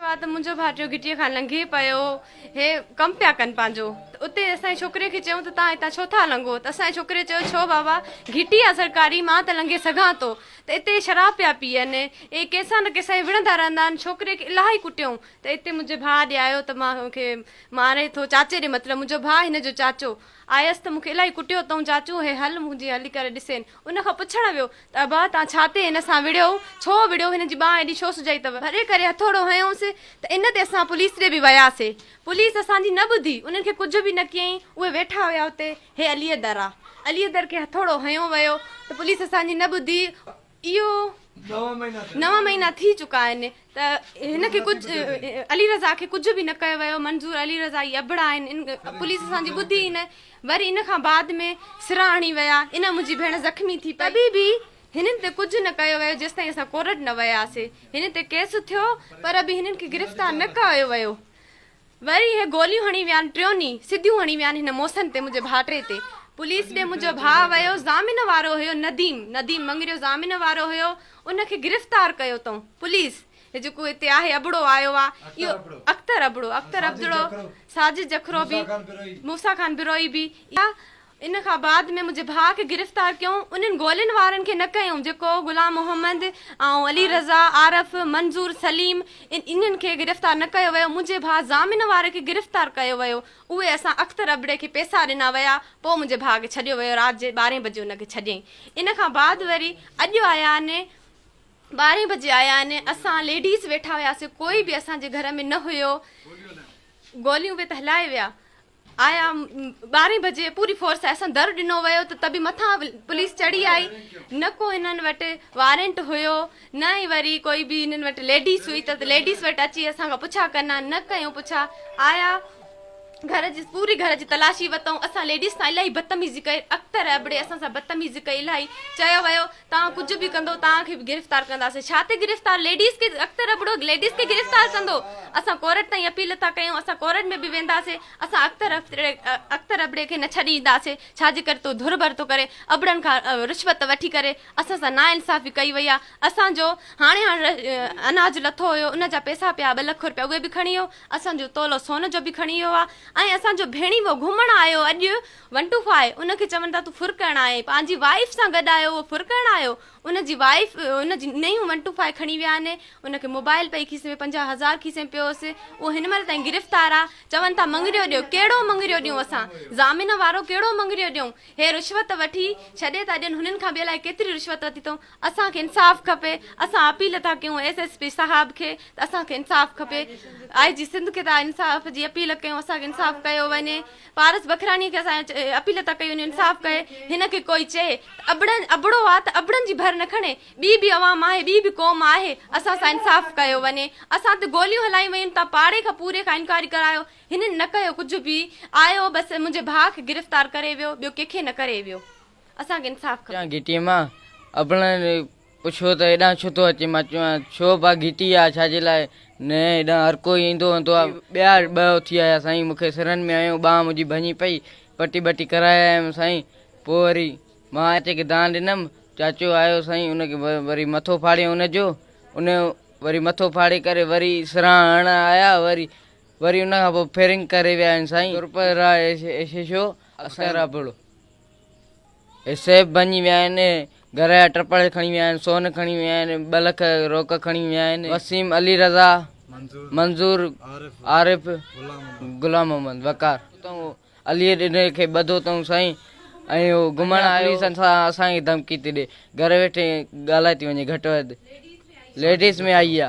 آ ته منهنجو ڀائٽيو گهٽيء کان لنگهي پيو، هي ڪم پيا ڪن پنهنجو، ته اتي اسان جي ڇوڪري کي چيائون ته توهان هتان ڇو ٿا لنگهو؟ ته اسان جي ڇوڪري چيو ڇو بابا گهٽي آ سرڪاري مان ته لنگهي سگهان ٿو، ته اتي شراب پيا پيئن، اهي ڪنهن سان نه ڪنهن سان وڙهندا رهندا آهن، ڇوڪري کي الاهي ڪٽيائون، ته اتي منهنجي ڀاء ڏي آيو ته مان کي ماري ٿو چاچي ڏي مطلب منهنجو ڀاء هن جو چاچو آيس ته مون کي الاهي ڪٽيو اٿئون چاچو هي هل منهنجي هلي ڪري ڏسين ان کان پڇڻ ويو ته ابا توهان ڇا تي هن سان وڙهيو ڇو وڙهيو هن جي ٻانهن ايڏي ڇو سجائي اٿو. ڀري ڪري هٿوڙو هنيوس ته ان تي اسان پوليس ڏي به وياسي پوليس اسان جي نه ٻڌي انهن کي ڪجهه به نه ڪيائين اهي ويٺا هيا اتي هي علي در آ علي در کي هٿوڙو هنيو ويو ته پوليس اسان جي نه ٻڌي اهو نو مهينا ٿي چڪا آهن ته هن کي ڪجهه علي رضا کي ڪجهه به نه ڪيو ويو منظور علي رضا هي ابڙا آهن ان پوليس اسان جي ٻڌي ئي نه وري ان کان بعد ۾ سرا هڻي ويا ان منهنجي ڀيڻ زخمي ٿي پئي تڏهن به هنن تي ڪجهه نه ڪيو ويو جيستائين اسان ڪورٽ نه وياسي هنن تي ڪيس ٿيو پر به هنن کي گرفتار نه ڪيو ويو وري اهي گوليون هڻي ويا آهن ٽيون ڏينهن سڌيون هڻي ويا آهن هن محسن تي منهنجي ڀائٽي تي پوليس ڏي منهنجو ڀاء ويو ضامن وارو هيو نديم نديم مڱريو ضامن وارو هيو ان کي گرفتار ڪيو اٿئون پوليس هي جيڪو هتي آهي ابڙو آيو آ اهو اختر ابڙو اختر ابڙو ساجد جکرو به موسيٰ خان بروهي به اها ان کان بعد ۾ منهنجي ڀاء کي گرفتار ڪيائون انهن گولين وارن کي نه ڪيائون جيڪو غلام محمد ۽ علي رضا عارف منظور سليم انهن کي گرفتار نه ڪيو ويو منهنجي ڀاء ضامن واري کي گرفتار ڪيو ويو اهي اسان اختر ابڙي کي پيسا ڏنا ويا پوء منهنجي ڀاء کي ڇڏيو ويو رات جي ٻارهين بجي ان کي ڇڏيائين ان کان بعد وري اڄ آيا آهن ٻارهين بجي آيا آهن اسان ليڊيز ويٺا هياسي ڪوئي به اسان جي گهر ۾ نه هيو گوليون به ته هلائي ويا آيا ٻارهين بجي پوري فورس آئي اسان در ڏنو ويو ته ته به مٿان پوليس چڙهي آئي نه ڪو هنن وٽ وارنٽ هيو نه ئي وري ڪوئي به هنن وٽ ليڊيز هئي ته ليڊيز وٽ اچي اسان کان پڇا ڪن ها نه ڪيون پڇا آيا گهر جي پوري گهر جي تلاشي ورتائون اسان ليڊيز سان الاهي بدتميزي ڪئي اختر ابڙي اسان سان بدتميزي ڪئي الاهي چيو ويو توهان ڪجهه به ڪندو توهان کي به گرفتار ڪنداسين ڇا تي گرفتار ليڊيز کي اختر ابڙو ليڊيز کي گرفتار ڪندو اسان ڪورٽ تائين اپيل ٿا ڪيون اسان ڪورٽ ۾ به وينداسين اسان اختر اختر ابڙي کي نه ڇڏينداسين ڇا جي ڪري تو ڌر ڀر ٿو ڪري ابڙن کان رشوت وٺي ڪري اسان سان نا انصافي ڪئي وئي آهي اسان جو هاڻي هاڻي اناج لٿو هيو ان جا پيسا پيا ٻه لک روپيا اهي به کڻي ويو اسان جو تولو سون جو به کڻي ويو آهي ۽ اسان جو ڀيڻيوو گهمڻ آيو اڄ ون ٽو فائي ان کي چون ٿا تون ڦر ڪرڻ آئين پنهنجي وائيف سان گڏ آيو اهو ڦر ڪرڻ آيو ان جي وائيف ان جي نيون ون ٽو فائي کڻي ويا آهن ان کي موبائل پئي کيسي ۾ 50 هزار کيسي ۾ پيو هوس اهو هن مهل تائين گرفتار آ چون ٿا مڱريو ڏيو ڪهڙو مڱريو ڏيون اسان ضامن وارو ڪهڙو مڱريو ڏيون هي رشوت وٺي ڇڏي ٿا ڏين هنن کان به الائي ڪيتري رشوت ورتي اٿئون اسان کي انصاف کپي اسان اپيل ٿا ڪيون ايس ايس پي صاحب کي ته اسان کي انصاف کپي آء جي سنڌ کي ٿا انصاف جي اپيل ڪيون اسان کي انصاف ڪيو وڃي پارس بکراڻي کي اسان اپيل ٿا ڪيون انصاف ڪئي هن کي ڪوئي چئي ته ابڙن ابڙو آ ته ابڙن جي ڀر نه کڻي ٻي به عوام آهي ٻي به قوم آهي اسان سان انصاف ڪيو وڃي اسان تي گوليون هلايون ويون تان پاڙي کان پوري کان انڪوائري ڪرايو هنن نه ڪيو ڪجهه به آيو بس منهنجي ڀاء کي گرفتار ڪري ويو ٻيو ڪنهن کي نه ڪري ويو اسان کي انصاف کپي. اچان گهٽيء مان ابڙن پڇيو ته هيڏانهن ڇو ٿو اچين؟ مان چيو ڇو ڀاء گهٽي آ ڇا جي لاء؟ نه هيڏانهن هر ڪوئي ايندو ويندو آ. ٻيا ٻه اٿي آيا سائين مون کي سرن ۾ هنيو ٻانهن منهنجي ڀڃي پئي پٽي ٻٽي ڪرائي آيم سائين پوء وري مان چاچي کي دانهن ڏنم چاچو آيو سائين ان کي وري مٿو ڦاڙيو ان جو ان وري مٿو ڦاڙي ڪري وري سران هڻڻ آيا وري وري ان کان پوء فيرنگ ڪري ويا آهن سائين سرپراء S H O Akhtar Abro. هي سيف ڀڃي ويا آهن، گهر جا ٽپڙ کڻي ويا آهن، سون کڻي ويا آهن، ٻه لک روڪ کڻي ويا آهن. وسيم، علي رضا، منظور، عارف، غلام محمد، وقار. علي ڏني کي ٻڌو اٿئون سائين ۽ هو گهمڻ آيو پوليس اسان کي ڌمڪي ٿي ڏي گهر ويٺي ڳالهائي ٿي وڃي گهٽ وڌ ليڊيز ۾ آئي آ.